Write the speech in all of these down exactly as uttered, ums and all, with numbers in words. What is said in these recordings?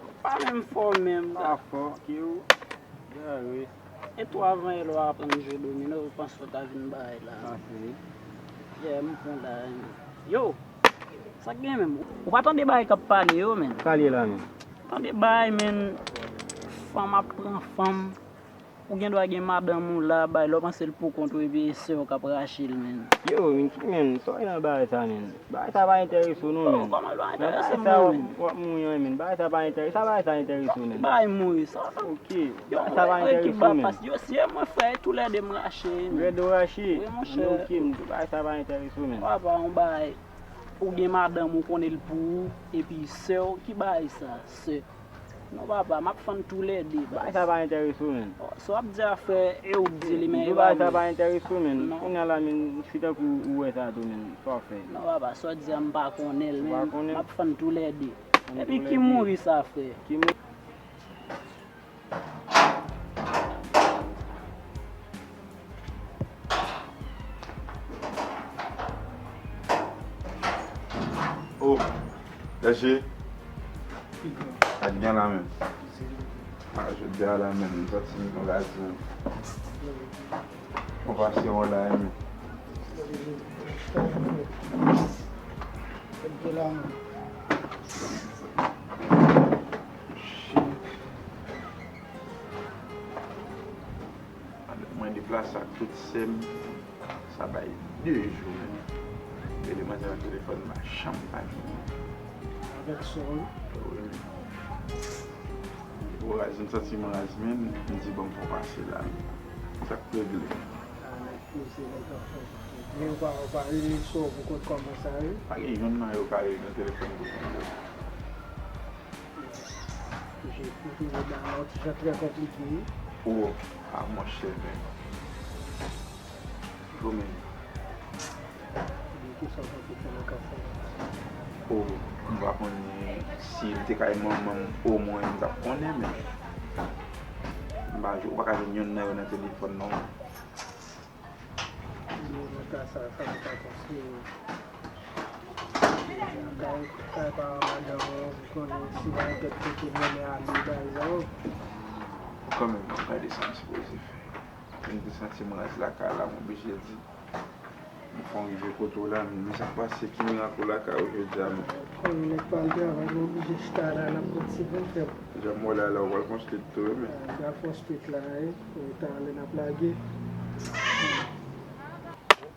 Ou pa menm fò menm. Pa fò, ki ou? Gade. E tou avan yè lè w aprann jwe domino, ou panse w ta vin bay la. Panse. Yeah, m pran la. Yo, sa k gen menm? Ou pa tande bagay k ap pale yo, menn? Pale la, menn. Tande bagay, menn. Fanm ap pran fanm. Ou gen dwa gen madanm ou la, bay, lè w panse l pou kont ou, epi e sè w k ap rache l, menn. Yo, menn, ki menn? Sa w wè nan bagay sa, menn? Bagay sa pa enterese w non, menn. Kòman l pa enterese mwen, menn? W ap mouri an, menn. Bagay sa pa enterese, sa bagay sa enterese w, menn. Bagay mouri sa. Ok. Yo, bagay sa pa enterese w, menn. Yo, si e mwen, frè, toulède m rache, menn. Toulède w rache? Wi, monchè. Ok, menn, bagay sa pa enterese w, menn. Papa, yon bagay, ou gen madanm ou konnen l pou ou, epi sè w, ki bagay sa, sè? Non, papa, m ap fann toulède, baz. Bagay sa pa enterese w, menn. Sa w ap di a, frè, e ou k di li, men e pa mwen. Bagay sa pa enterese w, menn. Non. Kounye a la, menn, si tankou ou wè sa tou, menn, sa w ap fè? Non, papa, sa w di a, m pa konnen l, menn. Ou pa konnen? M ap fann toulède. Fann toulède. Epi ki mouri sa, frè? Ki mouri? Oh, Dèche. Sa k gen la menm? A, jodi a la menm, m santi m yon gaz menm. Ou pase yon la menm. Mwen deplase ak tout sè m, sa bay de jou menm. Rele manzè nan telefòn, m pa janm pa jwenn li. Avèk sè w? Wi. Depi w raz, m santi m raz menm, m di bon, m fè w pase la. Sa k regle? A, nèg poze, nèg ap fè. Men w pa, w pa rele sè w pou kont kòman sa ye? Pa gen youn nan yo ka rele nan telefòn pou kont yo. Toujou, toujou nan yon ti jan trè konplike. O, a monchè, men. Gwo men. Ki sa w panse ke nou ka fè? O, m pa konnen si m te kay manman m, omwen m t ap konnen, men m pa, ou pa ka jwenn youn nan yo nan telefòn, non. Yo, nan ka sa, sa nou ka konseye. Kay, kay paran madanm ou, ou konnen si pa gen kèk kote mennen ale bagay sa yo. Kanmenm, m ap gade sa m sipoze fè. M te santi m raz lakay la, m oblije di. M fè w rive kote w la, men sa k pase, ki mirak ou lakay ou jodi a, men. Konnen nèg pa al travay, nou oblije chita la, n ap pran ti bon frè m. Jan m wè w la, la, ou pral konstwi tou, wi, men. A, m pral konstwi la, wi. Talè n ap lage.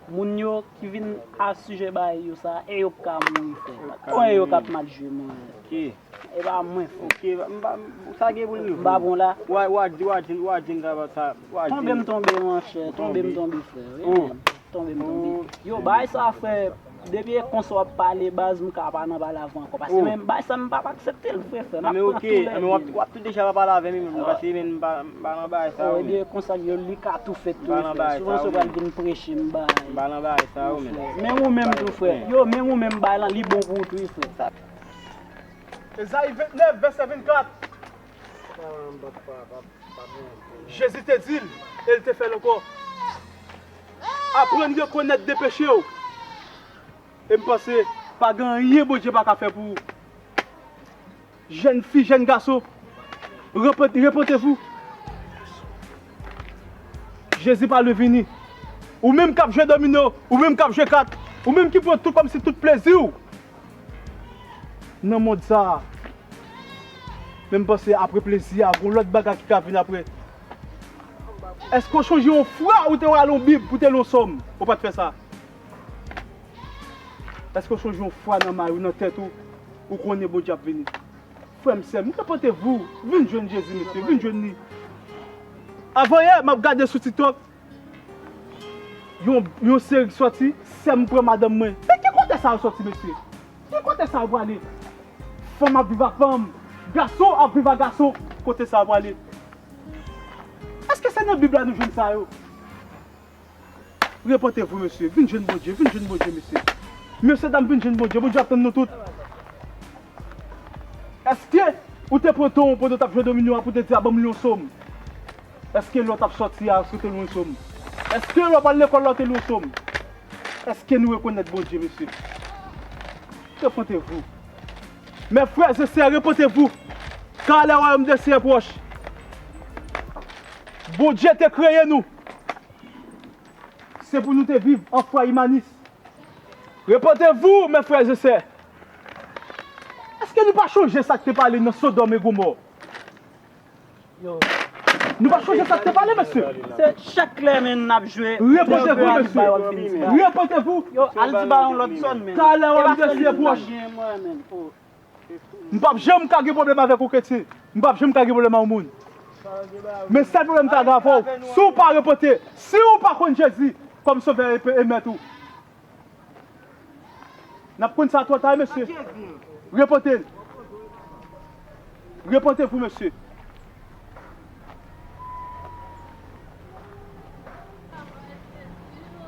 Moun yo ki vin asijè bagay yo sa, e yo k ka mouri, frè. Yo k ka mouri. Konbyen yo k ap mal jwe, mwen? Ki? E pa mwen, frè. Ok, m pa, sa gen pou l rive. M pa bon la. Wa, wa, wa, wa, wa, sa, wa, tonbe m tonbe, monchè. Tonbe m tonbe, frè. Wi, tonbe m tonbe. Yo, bagay sa, frè. Depi e konsa w ap pale, baz, m ka pa nan pale avè w ankò. Paske men bagay sa, m p ap aksepte l vre, frè. M ap pran tou lè de. W ap tou deja pa pale avè m, men, paske men m pa, m pa nan bagay sa yo, men. Ebyen, konsa yo, li ka tou fèt tou, frè. Souvan se pral vin preche m bagay. M pa nan bagay sa yo, men. Men ou menm tou, frè. Yo, men ou menm, bagay lan, li bon pou ou tou, frè. Ezayi vennèf, vèsè vennkat. Jezi te di l, e l te fè l ankò. Aprann rekonèt de peche w. E m panse, pa gen anyen Bondye pa ka fè pou ou. Jèn fi, jèn gason, repant-, repantez-vous. Jezi pa lwen vini. Ou menm k ap jwe domino, ou menm k ap jwe kat, ou menm ki pran tout kòmsi tout plezi w nan mond sa a. Men m panse apre plezi a, gon lòt bagay ki ka vin apre. Èske w chonje yon fwa ou te rale yon Bib pou te li yon sòm? Ou pa t fè sa. Èske w chonje yon fwa nan may ou, nan tèt ou, ou konnen Bondye ap vini? Frè m, sè m, repantez-vous, vin jwenn Jezi, mesye, vin jwenn li. Avanyè, m ap gade sou TikTok, yon, yon seri k sòti, sè m pran madanm mwen. Men ki kote sa yo sòti, mesye? Ki kote sa yo prale? Fanm ap viv ak fanm, gason ap viv ak gason, kote sa yo prale? Èske se nan Bib la nou jwenn sa yo? Repantez-vous, mesye. Vin jwenn Bondye, vin jwenn Bondye, mesye. Mesye dam, vin jwenn Bondye. Bondye ap tann nou tout. Èske ou te pran tan w pandan w t ap jwe domino a pou te di a, ban m li yon sòm? Èske lè w t ap sòti a, èske w te li yon sòm? Èske lè w pral lekòl la, w te li yon sòm? Èske nou rekonèt Bondye, mesye? Repantez-vous. Mes frères et sœurs, repentez-vous, car le royaume des cieux est proche. Bondye te kreye nou. Se pou nou te viv an fwa imanis. Repentez-vous, mes frères et sœurs. Èske nou pa chonje sa k te pale nan Sodòm e Gomò? Nou pa chonje sa k te pale, mesye? Se chak lè, men, n ap jwe. Repentez-vous, mesye. Repentez-vous. Yo, al di ba yon lòt zòn, men. Car le royaume des cieux est proche. M p ap janm ka gen pwoblèm avèk yon kretyen. M p ap janm ka gen pwoblèm ak yon moun. Men sèl pwoblèm m ka gen avè w, si w pa repante, si w pa konn Jezi kòm Sovè e, e Mèt ou, n ap konn sa twò ta, mesye. Repante. Repantez-vous, mesye.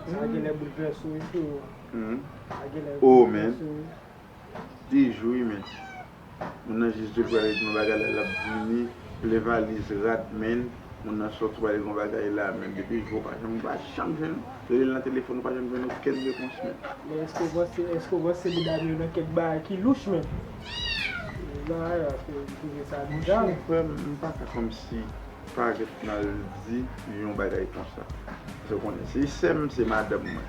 Sa genlè boulvèse w, wi, frero. Sa genlè boulvèse w, wi. Te jwe, men. Moun nan jis dwe pral regle yon bagay la, l ap vini, plen valiz rad, men. Moun nan sòti pral regle yon bagay la, men. Depi jwe, w pa janm, w pa janm jwenn. Rele l nan telefòn, w pa janm jwenn okenn repons, men. Men èske w panse, èske w panse medam yo nan kèk bagay ki louch, men? Nan bagay la, èske w twouve sa bizar, men? Monchè, frè m, m pa ka kòmsi parèt nan di yon bagay konsa. Paske w konnen, se sè m, se madanm mwen.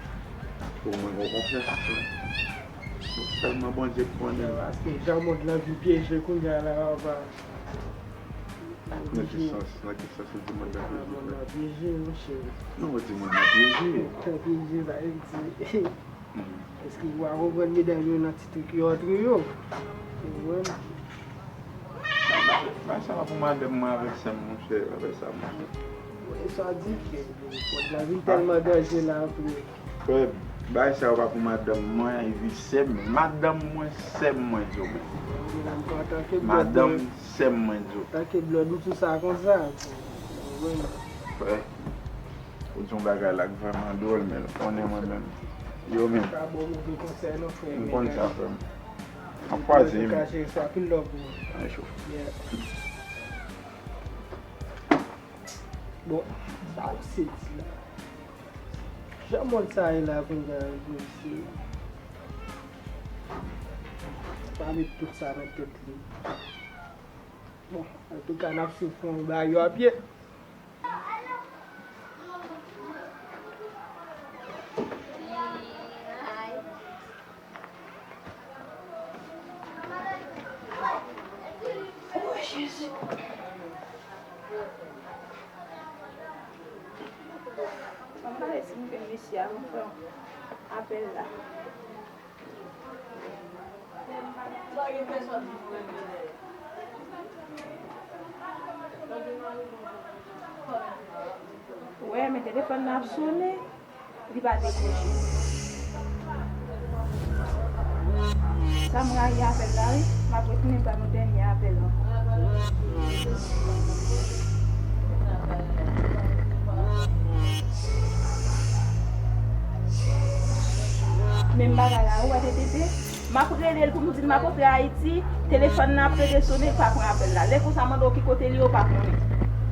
Pou mwen, gen konfyans mwen. Bon, sèlman Bondye k konnen. Paske jan mond lan vin pyeje kounye a la, papa. Nan ki sans, nan ki sans ou di mond lan pyeje, frè? Mond lan pyeje, monchè. Non, ou di mond lan pyeje. Pyeje, sa vle di. Èske ou pa konprann medam yo nan ti twouke yo antre yo? Ou konprann? Bagay sa pa pou madanm mwen avèk sè m, monchè, bagay sa, monchè. Wè sa di, frè, pòt la vin tèlman danje la, frè. Frè, bagay sa yo pa pou madanm mwen, epi sè m, madanm mwen, sè m, mwen di w, men. Madanm, sè m, mwen di w. Antanke blòd, ou sou sa konsa. Ou konprann? Frè. Ou di yon bagay la k vrèman dwòl, men ou konnen mwen menm. Yo menm. Pa ba w move konsèy non, frè. M konn sa, frè m. N ap kwaze, men. Kache sa, pil love pou ou. An cho. Yeah. Bon, sa w se di la. Jan mond sa ye la, kounye a, mesye. Pa met tout sa nan tèt li. Bon, antouka, n ap swiv kòman bagay yo ap ye. Oh, Jezi. Ann gade si m jwenn mesye a, m fè apèl la. Wè, men telefòn nan ap sonnen, li pa dekwoche. Sa m rayi apèl la, wi. M ap retounen ba nou dènye apèl ankò. Menm bagay la, ou wè, T T P, m ap rele l pou m di l m ap antre Ayiti, telefòn nan ap rete sonnen, li pa pran apèl la. Lè konsa, mande w ki kote l ye, ou pa konnen.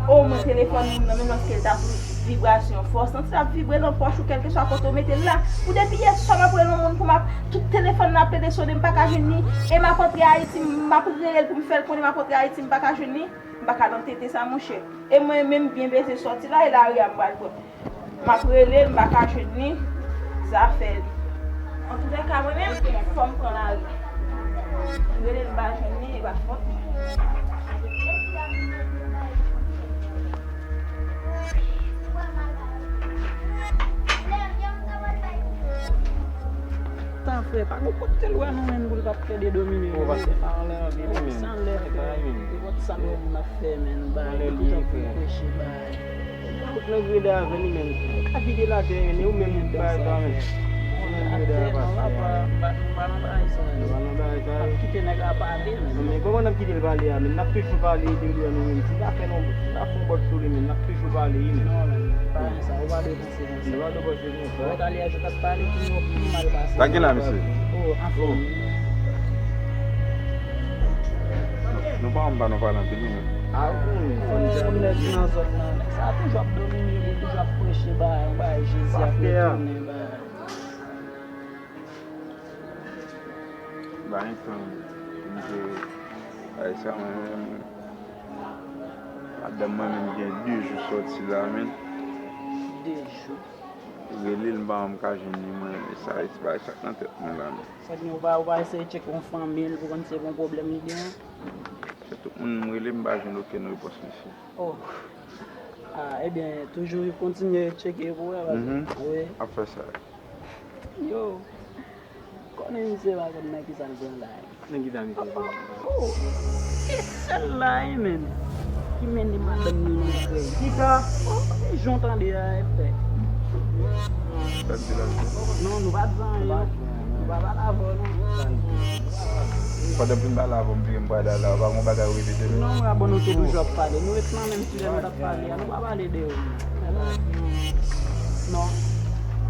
Omwen telefòn moun nan, menm lòske l ta sou vibrasyon, fòs lan, si l ap vibre nan pòch ou, kèlkeswa kote w mete l la, pou depi yè swa m ap rele yon moun pou m ap, tout telefòn nan ap rete sonnen, m pa ka jwenn li, e m ap antre Ayiti, m ap rele l pou m fè l konnen m ap antre Ayiti, m pa ka jwenn li. M pa ka nan tete sa, monchè. E mwen menm, byen bezwen sòti la, e lari a m pral pran. M ap rele l, m pa ka jwenn li, zafè li. Antoulèka, mwen menm, fò m pran lari. M rele l, m pa jwenn li, e pa fòt mwen. Tan frè, pa gon kote l wè nou menm pou l p ap plede domine nou. Ou pa se pa anlè anvi li menm. Se anlè frè. Nenpòt sa nou menm n ap fè, men nou ba li toutan pou nou preche ba li. Tout nèg rede avè li menm. Ou ka kite l atè, men ou menm bay sa men. Ou menm rede avè sa. Nou pa nan bagay sa. Nou pa nan bagay sa. N ap kite nèg la pale menm. Men kòman n ap kite l pale a menm? N ap toujou pale de li an nou menm. Si ta fè nou, si ta fè yon bòt sou li menm, n ap toujou pale wi menm. Non menm, pa gen sa, ou pa dwe panse konsa. Nou pa dwe panse konsa. Lòt alè a, yo t ap pale pou nou pi mal pase. Sa gen la, mesye? Oh, anfen. Nou pa anba, nou pale anpil, wi. Ah, wi. Fò n jan nèg nan zòn nan. Nèg sa a toujou ap domine, li toujou ap preche bagay, bagay Jezi ap retounen, bagay. Ba entan. Ay, sa mwen menm. Madanm mwen menm gen de jou sòti la, men. De jou. Rele l, m pa janm ka jwenn li, mwen, men sa, se bagay sa k nan tèt mwen la, men. Sa gen, ou pa, ou pa eseye tcheke yon fanmi l pou konn si se yon pwoblèm li genyen? Se tout moun m rele, m pa jwenn okenn repons, mesye. Oh. Ah, ebyen, toujou kontinye tcheke pou wè, baz. Mhm. Wi. Ap fè sa. Yo. Konnen misye pa konn nan kisa l pran la. Nan kisa misye pran? Oh, oh, oh. E sèl la, wi, menm. Ki mennen madanm li nan krèy. Kisa? Oh, jan w tande a, e frè. Sa l di la, mesye? Non, nou pa di anyen. Nou pa pale avè w, non. Pandan m fin pale avè w, m vire m pral la, pa gon bagay ou repete, non? Non, mwen, bon, nou te toujou ap pale. Nou ret nan menm sijè nou t ap pale a. Nou pa pale de ou. Non.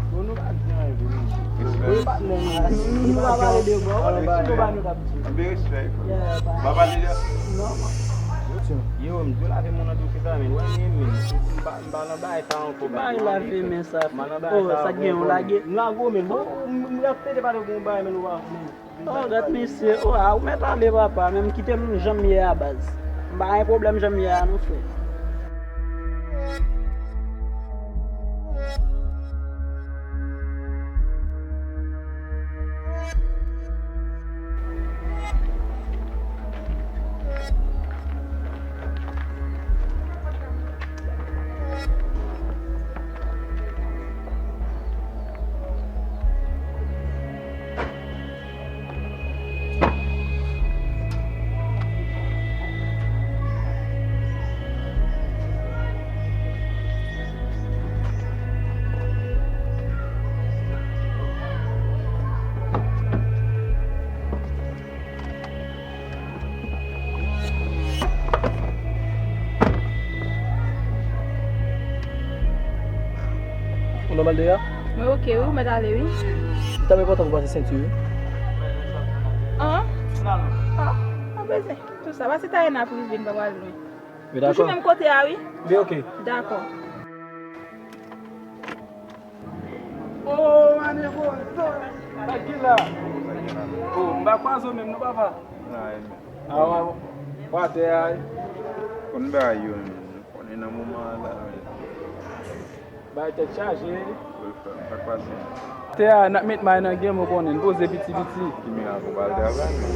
Bon, nou pa di anyen, vre, non. Respè. Wi, patnè, nou, nou, nou pa pale de ou. Anpil respè. Anpil respè, frè. Yeah, pa pale de. Non. Yo, m di w lave men w nan dosye sa, men. Wè, men, men. M pa, m pa nan bagay sa ankò, baz. Ki bagay lave men sa, frè? M pa nan bagay sa ankò. Oh, sa gen yon lage. M lage w, men. Bon, m, m, m ap pede pale pou yon bagay, men ou pa vle. Oh, gad mesye. Oh, a, ou mèt ale, papa. Men m kite m jan m ye a, baz. M pa gen pwoblèm jan m ye a, non, frè. Ou nòmal deja? Mwen oke, wi, ou mèt ale, wi. Li t ap enpòtan pou pase senti, wi. An? An? Pa bezwen. Tou sa, pase taye n ap rive, n pa pral lwen. Toujou menm kote a, wi. Wi, oke. Dakò. Oh, manevozo! Sa k gen la? Oh, m pa kwaze w menm non, papa. Awa, w atè a. Konn bagay yo menm, nou konnen nan moman an la, men. Bagay tèt chaje. Wi, frè m, sa k pase? Tè a, n ap met may nan game, ou konnen, n poze piti piti. Ki mirak ou pa al travay, men?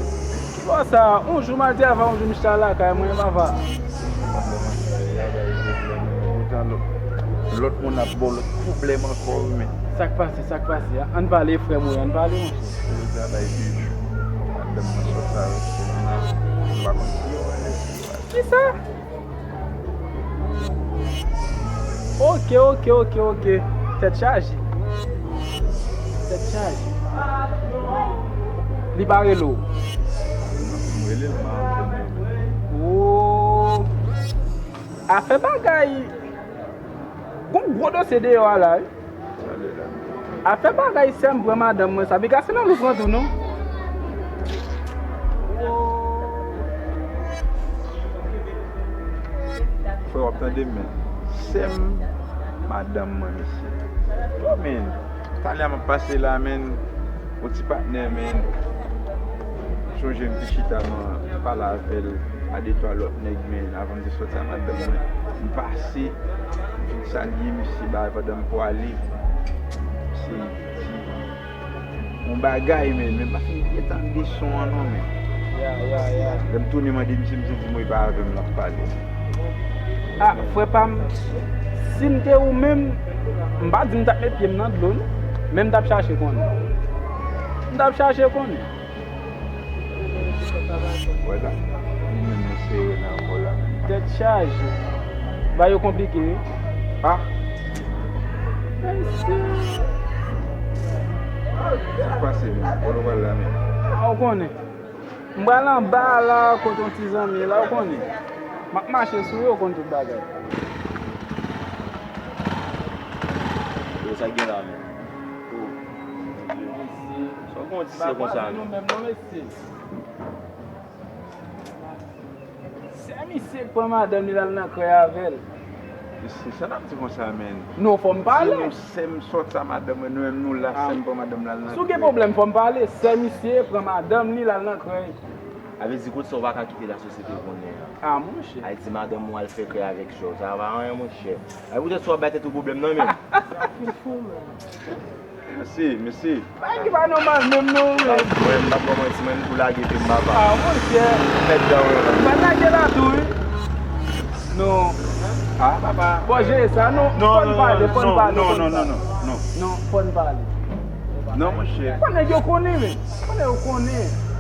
Ki bò sa? Yon jou m al travay, yon jou m chita lakay mwen, papa. Poutan lòt, lòt moun ap ba w lòt pwoblèm ankò, wi, men. Sa k pase, sa k pase? Ann pale, frè m, wi, ann pale, monchè. Yo travay de jou. Madanm mwen sot sa, wi, se nan, m pa konn si yo wè l, si yo wè l. Kisa? Oke, oke, oke, oke. Tèt chaje. Tèt chaje. Li pa rele w? M rele l, m pa antenn li. Oh. Afè bagay. Gon gwo dosye deyò a la, wi. Afè bagay sè m pran madanm mwen sa, piga se nan lou pran tou, non? Frè, w ap tande m, men. Sè m, madanm mwen, mesye. Yo, men, talè a m ap pase la, men, yon ti patnè, men. Sonje m te chita, m pale avè l, a de twa lòt nèg, men, avan m te sòti a madanm mwen. M pase, m fin salye misye bay pandan m pwale. Misye di yon bagay, men, men m pa fin byen tande son an non, men. Ya, ya, ya. Lè m tounen mande misye, misye di m wi, pa avè m l ap pale. Ah, frè pa m, si m te ou menm, m pa di m t ap met pye m nan dlo, non. Men m t ap chache konnen. M t ap chache konnen. Wè la, li menm nou sere nan kò la. Tèt chaje. Bagay yo konplike, wi. Ah. Mesye. Sa k pase menm? Kote w pral la menm? Ah, ou konnen. M pral anba a la, kote yon ti zanmi la, ou konnen. M ap mache sou yo, ou konn tout bagay. Yo, sa k gen la menm? Oh, Bondye. Sa w konn ti sè konsa menm? Sè misye k pran madanm li, l al nan krèy avè l. Mesye, sa n ap di konsa, menn? Non, fò m pale. Di nou sè m sòti a madanm mwen, nou menm nou la, sè m pran madanm l al nan krèy. Si w gen pwoblèm, fò m pale. Sè misye pran madanm li, l al nan krèy. Sa vle di, kote sa w pa ka kite lasosyete konnen an? Ah, monchè. Ayiti, madanm ou al fè krèy avèk chè w. Sa pa anyen, monchè. Ay, poutèt sa w ap bay tèt ou pwoblèm nan menm. Mèsi, mèsi. Bagay ki pa nòmal menm non, wi. Mwen, m p ap ba w manti, mwen, m tou lage epi m papa. Ah, monchè. Mèt dan w. M pa lage la tou, wi. Non. Ah, papa. Bon, jere sa, non. Non, fò n pale, fò n pale, non, fò n non, pale. Non, non, non, non, non. Non, fò n pale. Non, monchè. Fò nèg yo konnen, men. Fò nèg yo konnen.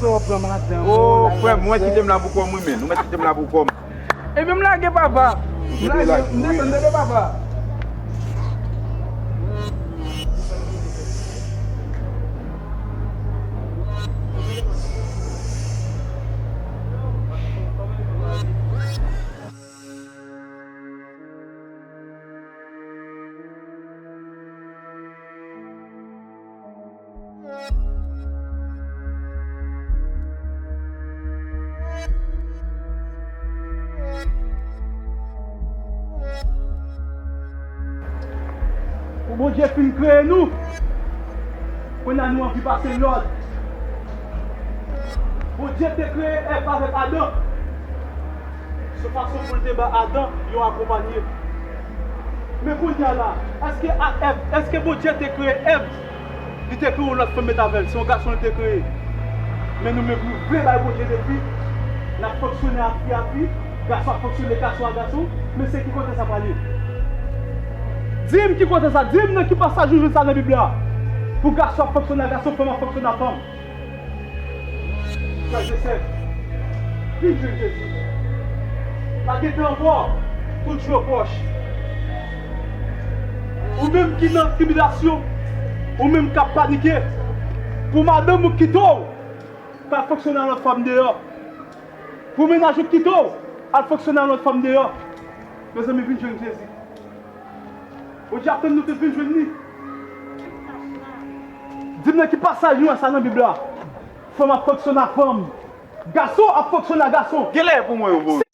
Sa w pran madanm ou, oh, frè m, ou mèt kite m la pou kò m, wi, men. Ou mèt kite m la pou kò m. Ebyen, m lage papa. M lage, m desann tande papa. Pou Bondye fin kreye nou, kounye a nou anvi pase lòd. Bondye te kreye Èv avèk Adan. Se fason pou l te ba Adan yon akonpanye. Men kounye a la, èske a-, Èv, èske Bondye te kreye Èv? Li te kreye yon lòt fanm met avè l, se yon gason li te kreye. Men nou menm, nou vle bay Bondye defi. N ap fonksyone a fi a fi, gason ap fonksyone gason a gason. Men se ki kote sa prale? Di m ki kote sa, di m nan ki pasaj ou jwenn sa nan Bib la. Pou gason ap fonksyone a gason, fanm ap fonksyone a fanm. Frè Joseph, vin jwenn Jezi. Pa gen tan ankò, tout jou pwòch. Ou menm ki nan tribilasyon, ou menm k ap panike, pou madanm ou kite w, k al fonksyone a lòt fanm deyò. Pou mennaj ou kite w, al fonksyone a lòt fanm deyò. Mezanmi, vin jwenn Jezi. Bondye ap tann nou tout, vin jwenn li. Di m nan ki pasaj nou wè sa nan Bib la. Fanm ap fonksyone a fanm. Gason ap fonksyone a gason. Genlè e pou mwen yo voye.